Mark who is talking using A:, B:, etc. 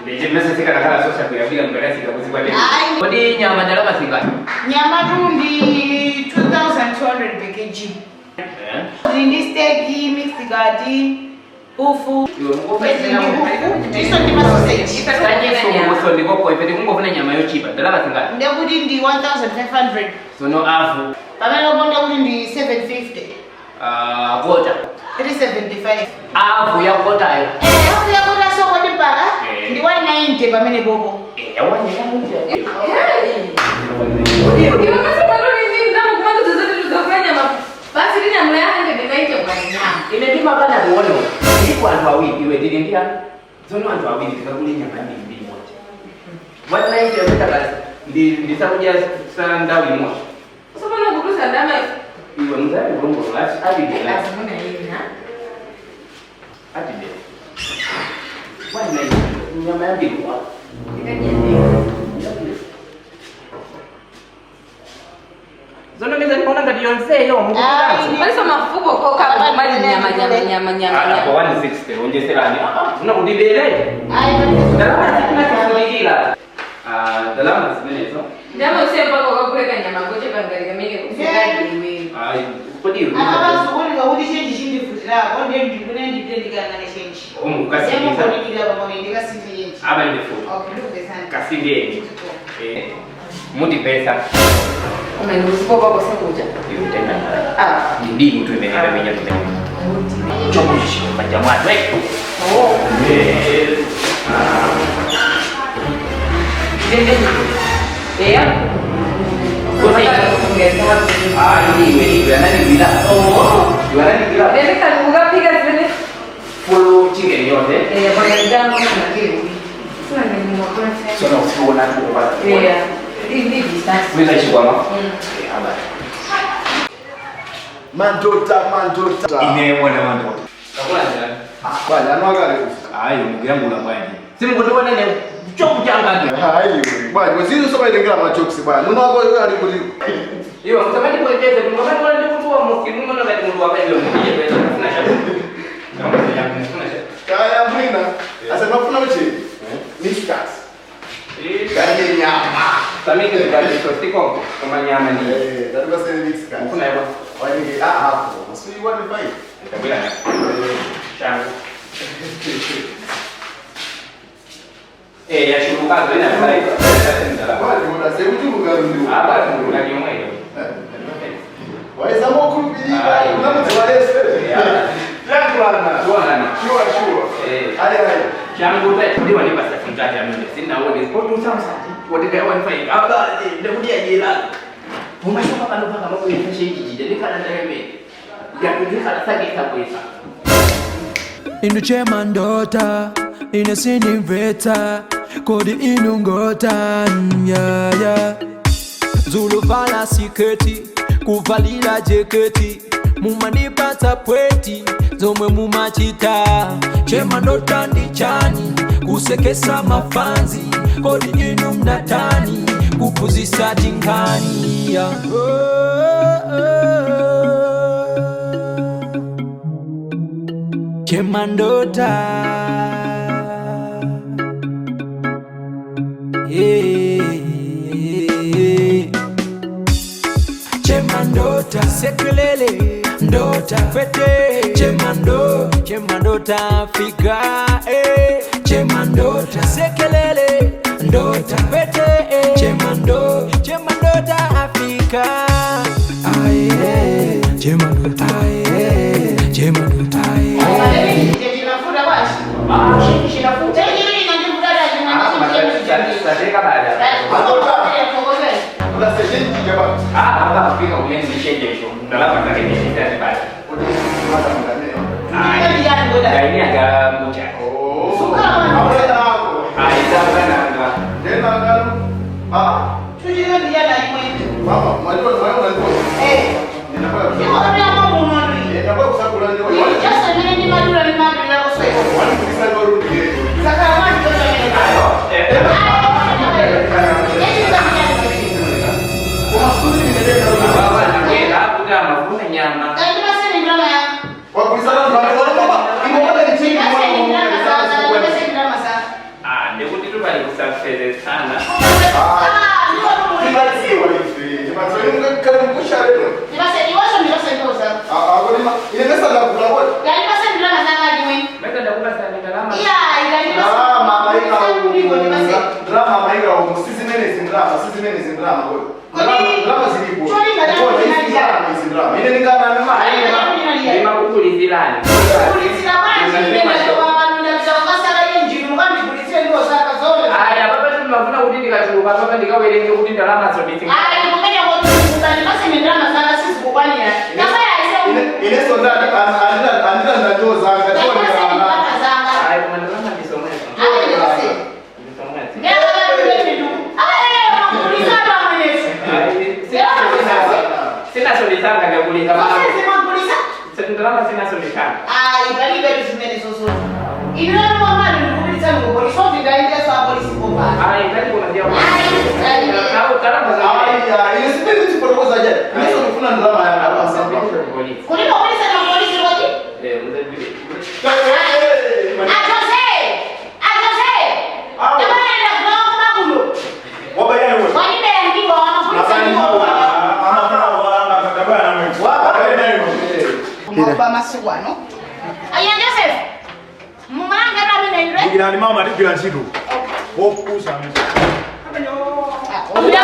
A: Ndiye mese sikanakhala sosagwiragwira mukadasika kuzikwatera.
B: Ayi.
A: Kodi nyama ndalama zingati?
B: Nyama tu ndi 2200 per kg.
A: Eh?
B: Ndi steak, mixed gadi, ufu.
A: Iwe mukufa
B: Ndi ufu. Ndiso ndi masausage.
A: Sanyeso ndikoko ife tikungofuna nyama yochipa ndalama zingati?
B: Ndekuti ndi 1500.
A: Sono afu
B: Pamene upo ndekuti ndi 750.
A: ah, kota
B: 375.
A: afu ya kotayo.
B: Eh, hafu yakuti soko ndi mpaka
A: Eh.
B: ndi 190 pamene popo.
A: Eh, awanyanya.
C: Iwe masapano ndi ndalama kumanga zozoti tuzakula nyama. Basi ndi nyama ya 190 kwa nyama.
A: Ine ndimapana kuona ndipo anthu awiri iwe ndili ndi anu tsono anthu awiri tikakule nyama yambiri imodzi 190 yakuita basi ndisakudya sa ndawu imodzi.
C: Usapano kutusa ndalama.
A: Iwe mzali ulongolo atidela.
C: Azimuna yina.
A: Atidela 190 nyama yambiri wa tsono meza ndikuona ngati yonseyo mukutanso
B: Ayi.
C: Paliso mafuko koka kumali nyama nyama nyama nyama.
A: kwa 160 onjeserani una kundibere
B: Ayi,
A: ndalama zinazifunikira ndalama zimenezo.
C: Ndalama usiye mpaka ukakuleka nyama koche pangali kamene kusukadi iwe.
A: Ayi, kodi
B: Akabazikuoneka kuti chenji chindifutirako ndiye ndikune ndipite ndikangane chenji.
A: Umukasindisa.
B: Ndikudikira pamwe ndikasinthe chenji.
A: Aba ndifuta.
B: Okay, ndikupesani.
A: Kasindeni. Eh, mutipesa.
C: Umene usipopa kosekuja.
A: Iwe tena.
C: Ah.
A: Ndidi mtu imene kamenya tumene. Chokushi manja mwatu. Eh.
C: Oh.
A: Eh.
C: Eya.
A: Ah, iwe iwe ananigwira.
C: Oh.
A: Iwe ananigwira.
C: Nene kaluka zimene.
A: Full chicken yonse.
C: Eh, bwana ndamo na kile. Sina nini mwakona.
A: Sono usiona tu kwa.
C: Yeah. Ndi distance.
A: Mweza chikwama.
C: Mm.
A: Eh, aba.
D: Mandota, mandota.
E: Ine mwana mandota.
A: Kakula njani?
D: Bwana anwakale.
E: Hayi mukuyambula bwanji.
A: Simukutiona ne chokuchanga.
D: Hayi bwana, waziri soma ilengera majokes bwana. Muno wako ali kuti
A: Iwe mtamani kueleza mtamani wale ndi kuwa muslimu mwana ngati mundu wakaile mukije pesa kuna shaka. Kama kuna shaka.
D: kaya mwina. Asa mafuna uchi. Miskas.
A: Eh,
D: Kaya nyama.
A: samike zikati siko kama nyama ni.
D: Eh, tatuka sele miskas.
A: Mfuna yako.
D: Wani ah hapo. Si 15.
A: Nitabila na. Shangu. Eh, ya shuruka zina sai.
D: Bwana mbona sasa uchuruka ndio.
A: Hapa kuna nyuma hiyo.
D: Waweza mokulubirika unamudzi wa Yesu. Yankulana.
A: Tuonana.
D: Sure sure.
A: Eh.
D: Haya haya.
A: Changu pe ndiwa ni basa funjati amene sina wone sport usamsati woteka 15 aba ndikudia jela. Umashoka pano paka mako yefeshe ijiji ndikhala ndayeme. Ndikhala sakisa kwesa.
F: Inu chemandota inesinimveta kodi inungota yeah, yeah. Zuluvala siketi kuvalila jeketi mumanipata pweti zomwe mumachita chemandota ndi chani kusekesa mafanzi kodi inu mnatani kupuzisa tinkani yeah. Oh, oh, oh. Chemandota yeah. Chemandota sekelele ndota fete chemando chemandota fika eh. Chemandota sekelele ndota fete eh. Chemando chemandota Afrika aye chemandota aye chemandota aye
B: Ndinafuta kwashi.
A: Ah, shinafuta.
B: Chenji inandifuta la
A: Sateka bada.
D: Kuna session jaba.
A: Ah, hapa kufika kumene nishenjesho. Ndalama zake ni shida bada.
D: Kuti mata mngane.
A: Gaini aga mucha.
D: Oh. Awela ako.
A: Ayi sawa nanga.
D: Tena ngalo. Ah, mama, mwalimu mwalimu mwalimu. Ninakuwa ninakuwa kusakula ndio. Wani kulisa ndio rudi. Kwa masudi ndio.
A: Baba nangela kuda mafuna nyama.
D: Kwa kulisa ndio mama. Ingoma ni chini.
A: Ndikuti tupali kusafezesana.
D: Timadziwa ife. Timadziwa kale mkusha lero. Ah, kodi ine mesa ndakula kodi.
A: Mesa ndakupasani ndalama.
D: Drama maika umu. Drama maika umu. Sisi nene zindrama, sisi nene zindrama kodi. Drama zilipo. Kodi izi drama izi drama. Ine ndingana nema.
A: Ndimakukulizirani. Aya, papa timafuna kuti ndikachuluka papa ndikawerenge kuti ndalama zoditsi.
D: Ine sondani andira andira ndachozanga chonera.
A: Ayi, koma ndalama ndisomwezo. Ndisomwezo. Ayi, sinasondisanga ndakulika mama. Ndalama sinasondisanga.
B: Ayi, palibe zimene zozozo. Inu nomamani ndikupititsani kupolisi, oti ndaindiyaso apolisi popano.
A: Ayi, ngati kuna ndiya.
B: Ayi,
A: Ndalama za.
D: Aya, ine sipeni chipotokoza je. Ine sondifuna drama yanga basa.
A: Polisi.
B: Kuti mapolisa na polisi kodi?
A: Eh, muzabiri.
B: Ajose! Ajose! Tabayenda kunaona kuno. Walibera ndiwo wamapulisa ndiwo. Kumaopa masiku ano. Aya Joseph. Mumalanga ramene ndre.
E: Ndikirani mama ndigwira ntchito. Wopusa.
B: Uya.